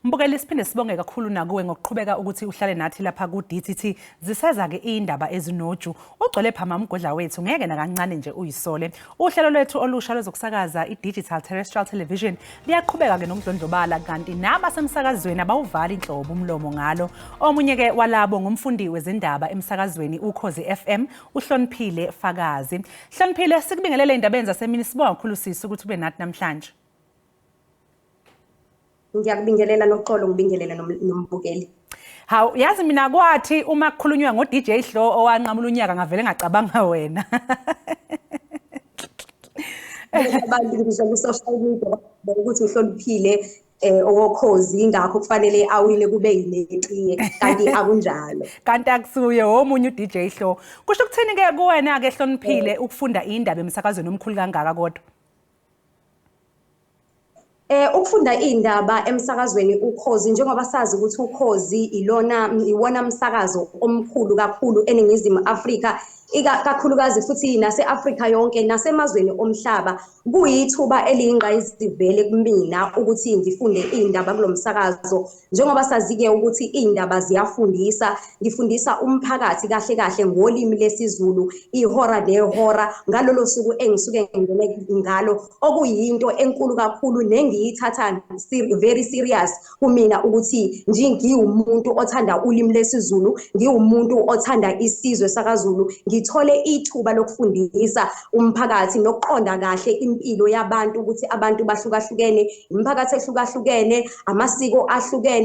Mbukeli, siphinde sibonge kakhulu nakuwe ngokuqhubeka ukuthi uhlale nathi lapha ku-DTT. Ziseza-ke iy'ndaba ezinoju. Ugcwele phama umgodla wethu, ngeke nakancane nje uyisole. Uhlelo lwethu olusha lwezokusakaza i-Digital Terrestrial Television liyaqhubeka-ke nokudlondlobala, kanti nabasemsakazweni abawuvali inhlobo umlomo ngalo. Omunye-ke walabo ngumfundi wezindaba emsakazweni Ukhozi FM, uHloniphile Fakazi. Hloniphile, sikubingelele ey'ndabeni zasemini, sibonga kakhulu sisi ukuthi ube nathi namhlanje. Ngiyakubingelela Noxolo, ngibingelele nombukeli. Hawu, yazi mina kwathi uma kukhulunywa ngo-DJ Hlo owanqamula unyaka ngavele ngacabanga wena. Abantu ngisho ku-social media ukuthi uhloniphile owokhozi, ingakho kufanele awine kube yinetiye, kanti akunjalo. Kanti akusuye omunye uDJ Hlo. Kusho ukuthini ke kuwena ke Hloniphile ukufunda indaba emsakazweni omkhulu kangaka kodwa? Ukufunda iy'ndaba emsakazweni Ukhozi, njengoba sazi ukuthi Ukhozi ilona iwona msakazo omkhulu kakhulu eNingizimu Afrika, ikakhulukazi futhi nase-Afrika yonke nasemazweni omhlaba. Kuyithuba eliyingqayizivele kumina ukuthi ngifunde iy'ndaba kulo msakazo. Njengoba sazi-ke ukuthi iy'ndaba ziyafundisa, ngifundisa umphakathi kahle kahle ngolimi lesiZulu ihora nehora ngalolo suku engisuke ngingene ngalo, okuyinto enkulu kakhulu nengiyithatha very serious kumina ukuthi ngiwumuntu othanda ulimi lesiZulu, ngiwumuntu othanda isizwe sakaZulu, ngithole ithuba lokufundisa umphakathi nokuqonda kahle impilo yabantu, ukuthi abantu bahlukahlukene, imiphakathi ehlukahlukene, amasiko ahlukene,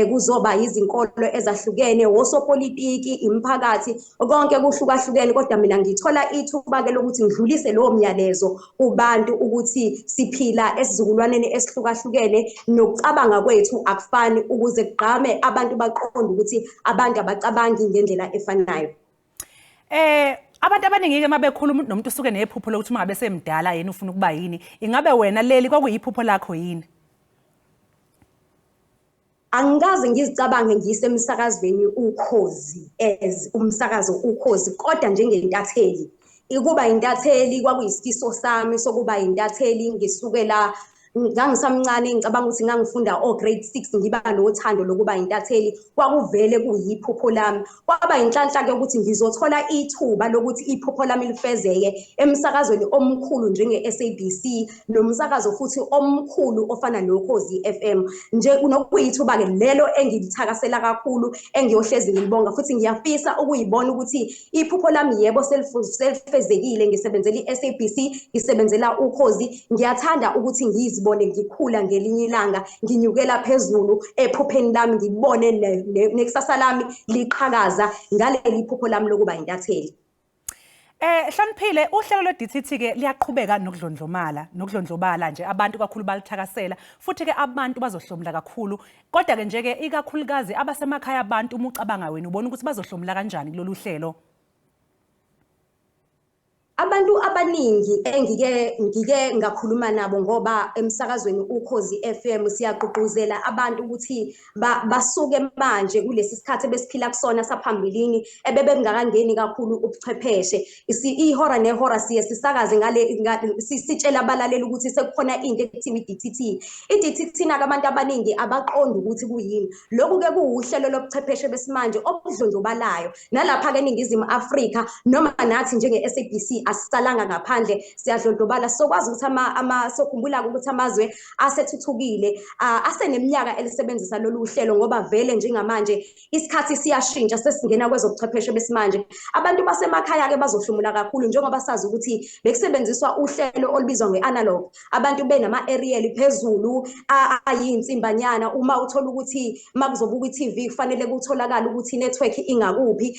kuzoba izinkolo ezahlukene, osopolitiki, imiphakathi, konke kuhlukahlukene, kodwa mina ngithola ithuba-ke lokuthi ngidlulise lowo myalezo kubantu ukuthi siphila esizukulwaneni esihlukahlukene nokucabanga kwethu akufani, ukuze kugqame abantu baqonde ukuthi abantu abacabangi ngendlela efanayo. Abantu abaningi-ke uma bekhuluma nomuntu usuke nephupho lokuthi uma ngabe semdala yena ufuna ukuba yini. Ingabe wena leli kwakuyiphupho lakho yini? Angikaze ngizicabange ngisemsakazweni Ukhozi as umsakazo Ukhozi, kodwa njengentatheli. Ukuba intatheli kwakuyisifiso sami sokuba intatheli ngisukela ngangisamncane, ngicabanga ukuthi ngangifunda o-grade 6, ngiba nothando lokuba intatheli, kwakuvele kuyiphupho lami. Kwaba inhlanhla-ke ukuthi ngizothola ithuba lokuthi iphupho lami lifezeke emsakazweni omkhulu njenge-SABC, nomsakazo futhi omkhulu ofana noKhozi FM. Nje nokuyithuba-ke lelo engilithakasela kakhulu, engiyohlezi ngilibonga, futhi ngiyafisa ukuyibona ukuthi iphupho lami yebo selifezekile, ngisebenzela i-SABC, ngisebenzela Ukhozi. Ngiyathanda ukuthi ngizibone ngikhula ngelinye ilanga, nginyukela phezulu ephupheni lami, ngibone nekusasa lami liqhakaza ngaleli phupho lami lokuba intatheli. Hloniphile, uhlelo lwe-DTT ke liyaqhubeka nokudlondlomala, nokudlondlobala nje abantu kakhulu balithakasela, futhi ke abantu bazohlomula kakhulu. Kodwa ke nje ke ikakhulukazi abasemakhaya abantu, uma ucabanga wena ubona ukuthi bazohlomula kanjani kulolu hlelo? Abantu abaningi engike ngakhuluma nabo, ngoba emsakazweni Ukhozi FM siyagqugquzela abantu ukuthi basuke manje kulesi sikhathi ebesiphila kusona saphambilini ebebengakangeni kakhulu ubuchwepheshe. Ihora nehora siye sisakaze ngale, sitshela abalaleli ukuthi sekukhona into ekuthiwa i-DTT. I-DTT naka abantu abaningi abaqondi ukuthi kuyini. Lokhu-ke kuwuhlelo lobuchwepheshe besimanje obudlondlobalayo. Nalapha-ke eNingizimu Afrika, noma nathi njenge-SABC asisalanga ngaphandle, siyadlondlobala. Sokwazi ukuthi sokhumbula-ke ukuthi amazwe asethuthukile, aseneminyaka elisebenzisa lolu hlelo, ngoba vele njengamanje isikhathi siyashintsha, sesingena kwezobuchwepheshe besimanje. Abantu basemakhaya-ke bazohlomula kakhulu, njengoba sazi ukuthi bekusebenziswa uhlelo olubizwa nge-analog, abantu benama-aerial phezulu ayinsimbanyana. Uma uthola ukuthi uma kuzobuka i-TV kufanele kutholakale ukuthi i-network ingakuphi,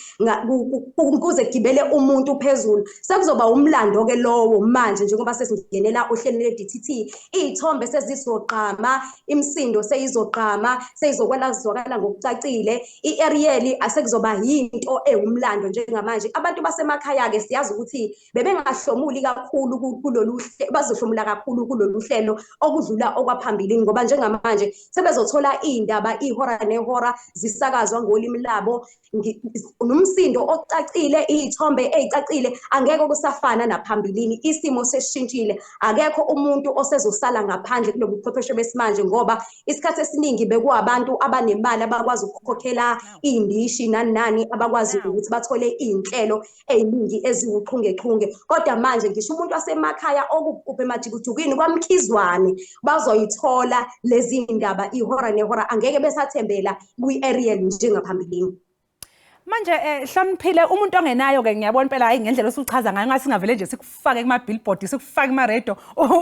kuze kugibele umuntu phezulu. Sekuzoba umlando-ke lowo manje, njengoba sesingenela ohlelweni le-DTT, iy'thombe sezizogqama, imisindo seyizogqama, seyizokwala ngokucacile. I-aerial asekuzoba yinto ewumlando njengamanje. Abantu basemakhaya-ke siyazi ukuthi bebengahlomuli kakhulu kulolu bazohlomula kakhulu kulolu hlelo okudlula okwaphambilini, ngoba njengamanje sebezothola iy'ndaba ihora nehora zisakazwa ngolimi labo, nomsindo ocacile, iy'thombe ey'cacile. Angeke kusafana akusafana naphambilini, isimo sesishintshile. Akekho umuntu osezosala ngaphandle kulobu buchwepheshe besimanje, ngoba isikhathi esiningi bekuwabantu abanemali abakwazi ukukhokhela iy'ndishi nani nani, abakwazi ukuthi bathole iy'nhlelo ey'ningi eziwuchungechunge. Kodwa manje ngisho umuntu wasemakhaya okuphi emajukujukwini kwaMkhizwane bazoyithola lezi ndaba ihora nehora, angeke besathembela kwi-aerial njengaphambilini. Manje Hloniphile, umuntu ongenayo ke ngiyabona impela, hayi, ngendlela osuchaza ngayo ngathi singavele nje sikufake kuma billboard, sikufake kuma radio,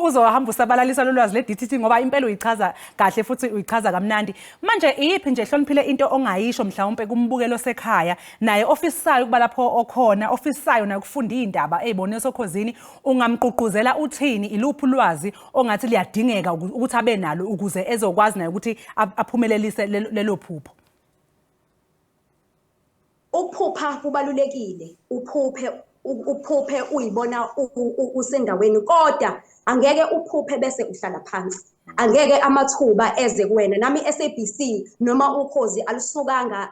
uzohamba usabalalisa lolwazi le DTT, ngoba impela uyichaza kahle futhi uyichaza kamnandi. Manje iyiphi nje, Hloniphile, into ongayisho mhlawumbe kumbukelo osekhaya naye ofisayo ukuba lapho okhona, ofisayo naye ukufunda izindaba ezibone soKhozini, ungamgqugquzela uthini? Iluphi ulwazi ongathi liyadingeka ukuthi abe nalo ukuze ezokwazi naye ukuthi aphumelelise lelo phupho? Ukuphupha kubalulekile, uphuphe uphuphe uyibona usendaweni, kodwa angeke uphuphe bese uhlala phansi, angeke amathuba eze kuwena. Nami SABC noma Ukhozi alusukanga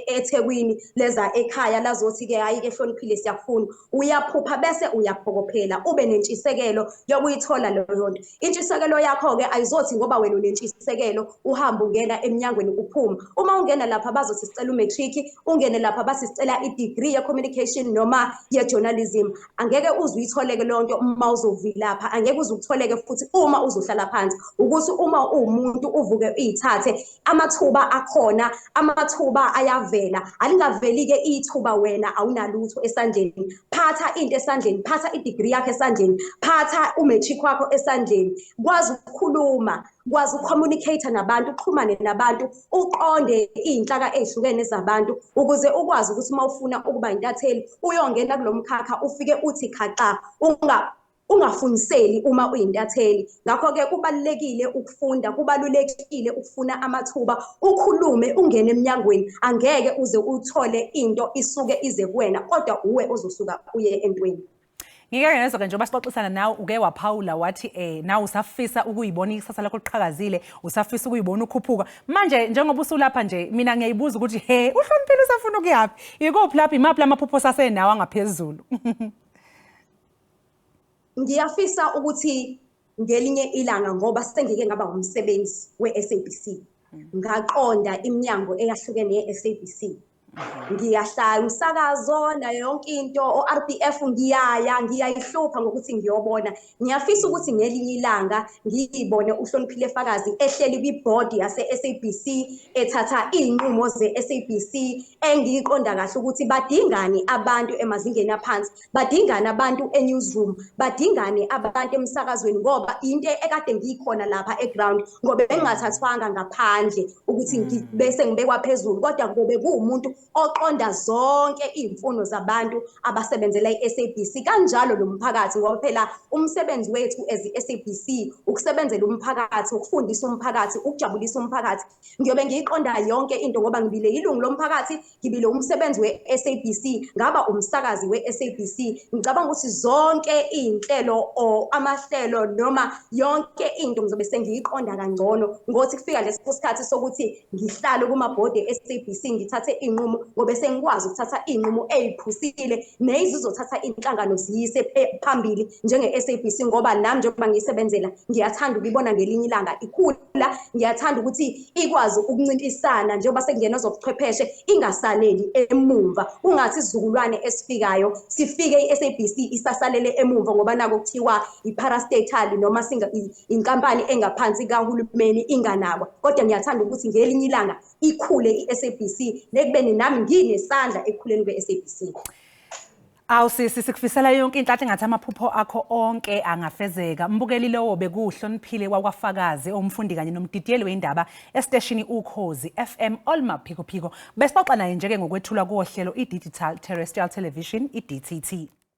eThekwini leza ekhaya lazothi ke, hayi ke Hloniphile, siyakufuna. Uyaphupha bese uyaphokophela, ube nentshisekelo yokuyithola leyo nto. Intshisekelo yakho-ke ayizothi ngoba wena unentshisekelo uhambe ungena eminyangweni uphuma. Uma ungena lapha bazothi sicela u-matric, ungene lapha bathi sicela i-degree ye-communication noma ye-journalism. Angeke uze uyitholeke leyo nto uma uzovilapha, angeke uze ukutholeke futhi uma uzohlala phansi. Ukuthi uma uwumuntu uvuke uyithathe, amathuba akhona, amathuba ayavela. Alingaveli-ke ithuba wena awunalutho esandleni. Phatha into esandleni, phatha i-degree yakho esandleni, phatha u-matric wakho esandleni. Kwazi ukukhuluma, kwazi uku-communicate nabantu, uxhumane nabantu, uqonde iy'nhlaka ey'hlukene zabantu, ukuze ukwazi ukuthi uma ufuna ukuba intatheli uyongena kulo mkhakha ufike uthi khaxa, ungafuniseli uma uyintatheli. Ngakho-ke kubalulekile ukufunda, kubalulekile ukufuna amathuba, ukhulume, ungene eminyangweni. Angeke uze uthole into isuke ize kuwena, kodwa uwe ozosuka uye entweni. Ngike ngezwa-ke njengoba sixoxisana nawe, uke waphawula wathi nawe usafisa ukuyibona ikusasa lakho liqhakazile, usafisa ukuyibona ukhuphuka. Manje njengoba usulapha nje, mina ngiyayibuza ukuthi he, uHloniphile usafuna ukuyaphi? Ikuphi lapho, imaphi lamaphupho sasenawo angaphezulu? Ngiyafisa ukuthi ngelinye ilanga, ngoba sengike ngaba umsebenzi we-SABC, ngaqonda iminyango eyahlukene ye-SABC, ngiyahlala umsakazo nayo yonke into, o-RBF ngiyaya ngiyayihlupha ngokuthi ngiyobona. Ngiyafisa ukuthi ngelinye ilanga ngiyibone uHloniphile Fakazi ehleli kwi-board yase-SABC, ethatha iy'nqumo ze-SABC, engiyiqonda kahle ukuthi badingani abantu emazingeni aphansi, badingani abantu e-newsroom, badingani abantu emsakazweni, ngoba into ekade ngiyikhona lapha e-ground, ngoba bengingathathwanga ngaphandle ukuthi bese ngibekwa phezulu, kodwa ngobe kuwumuntu oqonda zonke iy'mfuno zabantu abasebenzela i-SABC, kanjalo lo mphakathi, ngoba phela umsebenzi wethu as i-SABC ukusebenzela umphakathi, ukufundisa umphakathi, ukujabulisa umphakathi. Ngiyobe ngiyiqonda yonke into ngoba ngibile ilungu lomphakathi, ngibile umsebenzi we-SABC, ngaba umsakazi we-SABC. Ngicabanga ukuthi zonke iy'nhlelo or amahlelo noma yonke into ngizobe sengiyiqonda kangcono ngothi kufika leso sikhathi sokuthi ngihlale kumabhodi e-SABC ngithathe iy'nqumo, ngobe sengikwazi ukuthatha iy'nqumo ey'phusile nezizothatha inhlangano ziyise phambili njenge-SABC, ngoba nami njengoba ngiyisebenzela ngiyathanda ukuyibona ngelinye ilanga ikhula, ngiyathanda ukuthi ikwazi ukuncintisana njengoba sekungena ezobuchwepheshe, ingasaleli emumva, kungathi isizukulwane esifikayo sifike i-SABC isasalele emumva ngoba nako kuthiwa i-parastatal noma inkampani engaphansi kahulumeni inganakwa. Kodwa ngiyathanda ukuthi ngelinye ilanga ikhule i-SABC, nekubeni nami nginesandla ekukhuleni kwe-SABC. Awu sisi, sikufisela yonke inhlanhla, engathi amaphupho akho onke angafezeka. Mbukeli, lowo bekuHloniphile wakwaFakazi, umfundi kanye nomdidiyeli wendaba esiteshini Ukhozi FM olumaphikophiko. Besixoxa naye nje-ke ngokwethulwa kohlelo i-Digital Terrestrial Television, i-DTT.